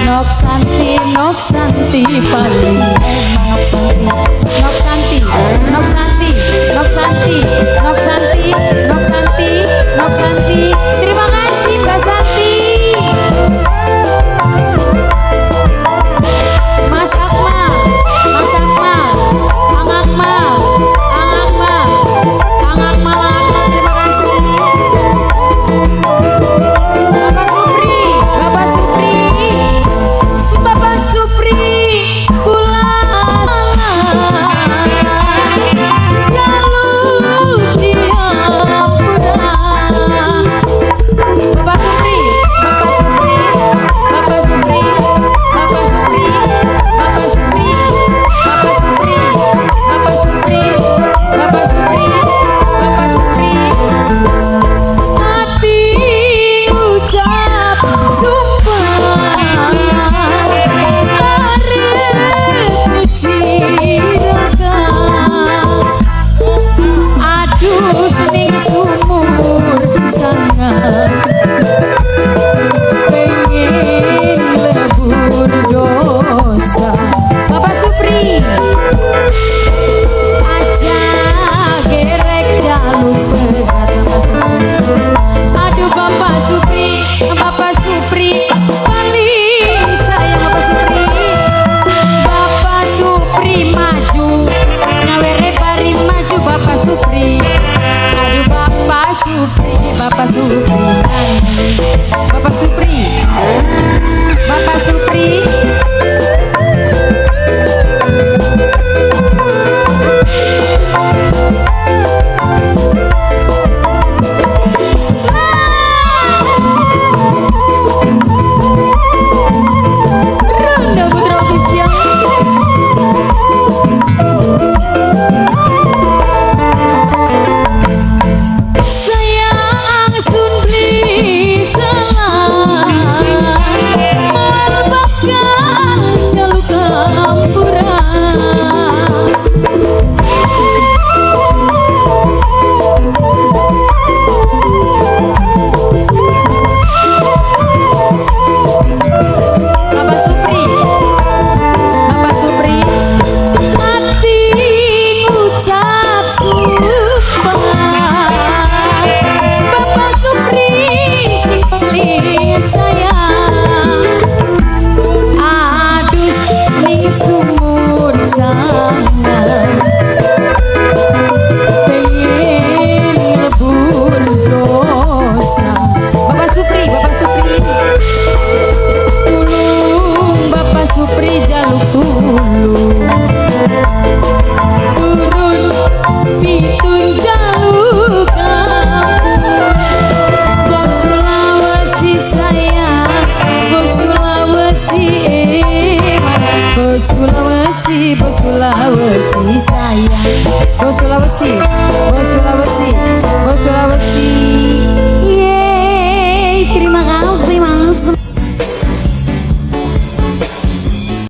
Nok Santi, Nok Santi paling emang Nok Santi, Nok Santi, Nok Santi, Nok Santi, Nok Santi, Nok Santi, Nok Santi. Terima kasih, Mbak Santi. Mas Akmal, Mas Akmal, Ang Akmal, Ang Akmal, Ang Akmal, Ang Akmal, terima kasih. Bapak Supri, Bapak Supri, Bapak Supri, kula jaluk diampura. Bapak Supri, Bapak Supri, Bapak Supri, Bapak Supri, Bapak Supri, Bapak Supri, Bapak Supri, Bapak Supri, Bapak Supri. Ati ucap sumpah arep nyuci. Aduh, ning sumur sangat pengen lebur dosa. Bapak Supri aja gerek, jaluk berat, Bapak Supri. Aduh, Bapak Supri, Bapak Supri paling sayang, Bapak Supri. Bapak Supri maju, nyawere bari maju, Bapak Supri. Aduh, Bapak Supri, Bapak Supri, Bapak Supri, Bapak Supri. Randa Putra Official. Sayang sun beli salah, moal bakal jaluk ampura. Bapak Supri, Bapak Supri, ati ngucap sumpah, Bapak Supri sing paling sayang. Adus ning sumur sangat pengen lebur dosa. Bapak Supri, Bapak Supri, tulung Bapak Supri, jaluk tulung, turun pitun jaluk ampun. Bos Sulawesi sayang, Bos Sulawesi eman, Bos Sulawesi, Bos Sulawesi sayang, Bos Sulawesi, Bos Sulawesi.